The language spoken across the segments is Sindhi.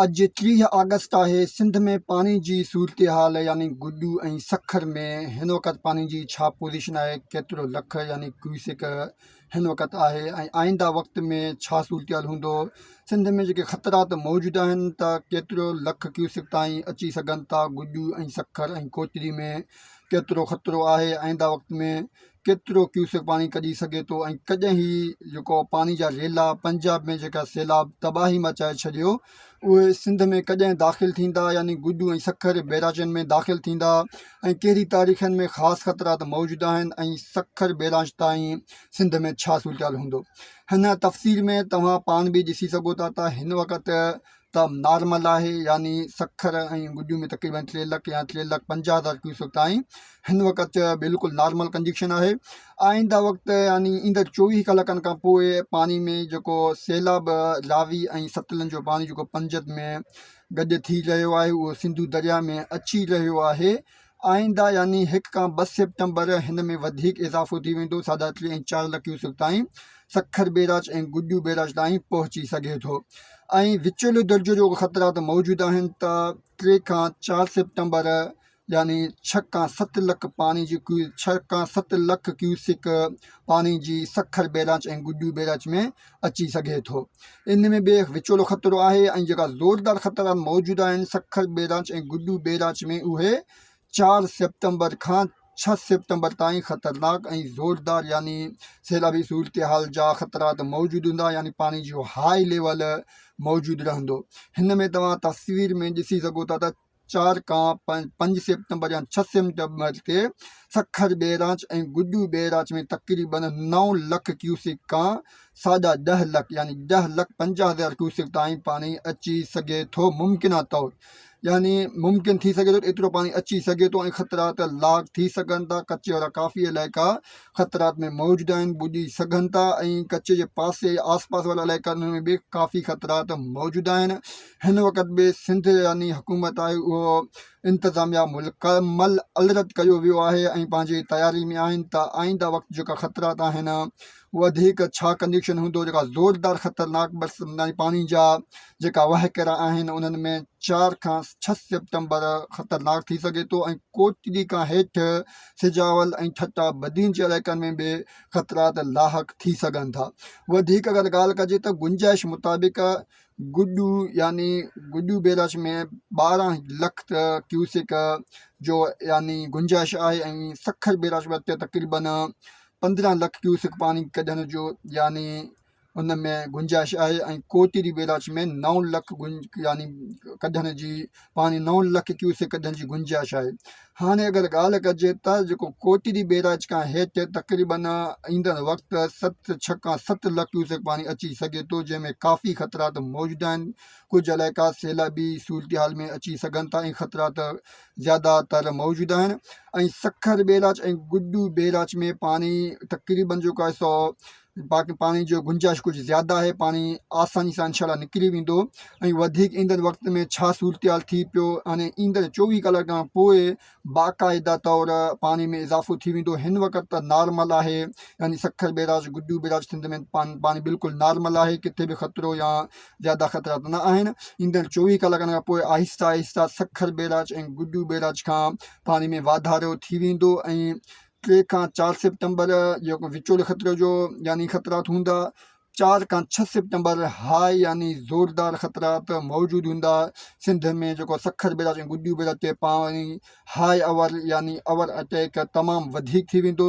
اڄ 30 آگسٽ آهي، سنڌ ۾ پاڻي جي صورتحال يعني گڊو ۽ سکر ۾ هن وقت پاڻي جي ڇا پوزيشن آهي، ڪيترو لک يعني ڪيوسڪ هن وقت آهي ۽ آئنده وقت ۾ ڇا صورتحال هوندو، سنڌ ۾ جيڪي خطرات موجود آهن ته ڪيترو لک ڪيوسڪ تائين اچي سگهن ٿا، گڊو ۽ سکر ۽ ڪوٽڙي ۾ ڪيترو خطرو آهي، آئنده وقت ۾ ڪيترو ڪيوسڪ پاڻي ڪڍي سگهي ٿو ۽ ڪڏهن هي جيڪو پاڻي جا ريلا پنجاب ۾ جيڪا سيلاب تباهي مچائي ڇڏيو اهي سنڌ ۾ ڪڏهن داخل ٿيندا يعني گڊو ۽ سکر بيراجن ۾ داخل ٿيندا ۽ ڪهڙي تاريخن ۾ خاص خطرات موجود آهن ۽ سکر بيراج تائين سنڌ ۾ ڇا صورتحال هوندو هن تفصيل ۾ توهان پاڻ به ڏسي سگهو ٿا ته هن وقت ته نارمل آهي يعني سکر ۽ گڊو ۾ تقريبن ٽي لک يا ٽي لک پنجاهه هزار ڪيوسڪ تائين هن وقت بلڪل نارمل ڪنڊيشن آهي آئنده وقت يعني ايندڙ چوويهه ڪلاڪن کان پوء پاڻي ۾ جيڪو سيلاب راوي ۽ ستلن جو پاڻي جيڪو پنجت ۾ گڏ ٿي رهيو آهي اهو سنڌو درياء ۾ اچي رهيو آهي آئنده يعني هڪ کان ٻه سيپٽمبر هن ۾ وڌيڪ اضافو ٿي ويندو ساڍا ٽي ۽ چار لک ڪيوسڪ تائين سکر بيراج ۽ گڊو بيراج تائين پهچي سگهي ٿو ۽ وچولو درجو جو خطرات موجود آهن ته ٽي کان چار سيپٽمبر يعني ڇهه کان ست لک پاڻي جي ڇهه کان ست لک ڪيوسڪ پاڻي جي سکر بيراج ۽ گڊو بيراج ۾ اچي سگهي ٿو ان ۾ به وچولو خطرو آهي ۽ جيڪا زوردار خطرا موجود آهن سکر بيراج ۽ گڊو بيراج ۾ اهي چار سيپٽمبر کان ڇهه سيپٽمبر تائين خطرناڪ ۽ زوردار يعني سيلابي صورتحال جا خطرات موجود هوندا يعني پاڻي جو هاء ليول موجود رهندو هن ۾ توهان تصوير ۾ ڏسي سگهو ٿا ته چار کان پنج سيپٽمبر يا ڇهه سيپٽمبر تي سکر بئراج ۽ گڊو بئراج ۾ تقريبن نو لک ڪيوسڪ کان ساڍا ڏهه لک يعني ڏهه لک 50 هزار ڪيوسڪ تائين پاڻي اچي سگهي ٿو ممڪنه طور يعني ممڪن ٿي سگهي ٿو ته ايترو پاڻي اچي سگهي ٿو ۽ خطرات لاحق ٿي سگهن ٿا ڪچي وارا ڪافي علائقا خطرات ۾ موجود آهن ٻڏي سگهن ٿا ۽ ڪچي جي پاسي آس پاس وارا علائقا انهن ۾ به ڪافي خطرات موجود آهن هن وقت به سنڌ يعني حڪومت آهي اهو انتظاميا مڪمل الرٽ ڪيو ويو آهي ۽ پنهنجي تياري ۾ آهن ته آئنده وقت جيڪا خطرات آهن وڌيڪ ڇا ڪنڊيشن هوندو جيڪا زوردار خطرناڪ برس يعني پاڻي جا جيڪا وهڪرا آهن انهن ۾ چار کان ڇهه سيپٽمبر خطرناڪ ٿي سگهي ٿو ۽ ڪوٽڙي کان هيٺ سجاول ۽ ٺٽا بدين جي علائقن ۾ به خطرات لاحق ٿي سگهن ٿا وڌيڪ اگر ڳالهه ڪجي ته گنجائش مطابق گڊو يعني گڊو بيراج ۾ 12 لک ڪيوسڪ جو يعني گنجائش آهي ۽ سکر بيراج ۾ تقريبن 15 لک ڪيوسڪ پاڻي ڪڍڻ جو يعني ان ۾ گنجائش آهي ۽ ڪوٽڙي بيراج ۾ نو لک يعني ڪڍڻ جي پاڻي نو لک ڪيوسڪ ڪڍڻ جي گنجائش آهي هاڻي اگر ڳالهه ڪجي ته جيڪو ڪوٽڙي بيراج کان هيٺ تقريبن ايندڙ وقت ست ڇهه کان ست لک ڪيوسڪ پاڻي اچي سگهي ٿو جنهن ۾ ڪافي خطرات موجود آهن ڪجهه علائقا سيلابي صورتحال ۾ اچي سگهن ٿا ۽ خطرات زياده تر موجود آهن ۽ سکر بيراج ۽ گڊو بيراج ۾ پاڻي تقريبن جيڪو آهي سو باقي پاڻي جو گنجائش ڪجهه زياده آهي پاڻي آساني سان انشاء الله نڪري ويندو ۽ وڌيڪ ايندڙ وقت ۾ ڇا صورتحال ٿي پيو هاڻي ايندڙ 24 ڪلاڪ کان پوء باقاعده طور پاڻي ۾ اضافو ٿي ويندو هن وقت ته نارمل آهي يعني سکر بيراج گڊو بيراج سنڌ ۾ پاڻي بلڪل نارمل آهي ڪٿي به خطرو يا زياده خطرات نه آهن ايندڙ 24 ڪلاڪن کان پوء آهستي آهستي سکر بيراج ۽ گڊو بيراج کان پاڻي ۾ واڌارو ٿي ويندو ۽ ٽي کان چار سيپٽمبر جيڪو وچولي خطري جو يعني خطرات هوندا چار کان ڇهه سيپٽمبر هاء يعني زوردار خطرات موجود هوندا سنڌ ۾ جيڪو سکر بيراج ۽ گڊو بيراج تي پاڻي هاء اوور يعني اوور اٽيڪ تمام وڌيڪ ٿي ويندو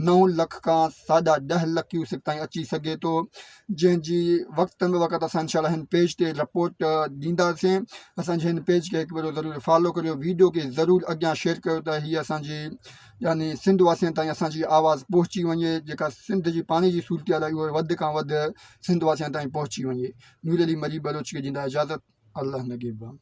نو لک کان ساڍا ڏهه لک ڪيوسڪ تائين اچي سگهي ٿو جنهن جي وقت به وقت اسان انشاء الله هن پيج تي رپورٽ ڏينداسين اسانجي هن پيج کي هڪ ڀيرو ضرور فالو ڪريو ويڊيو کي ضرور اڳيان شيئر ڪيو ته هي اسانجي يعني سنڌ واسين تائين اسان جي آواز پهچي وڃي جيڪا سنڌ جي پاڻي جي صورتحال آهي اها وڌ کان وڌ سنڌ واسين تائين پهچي وڃي. نور علي مري بلوچ کي ڏيندا اجازت الله نگهبان.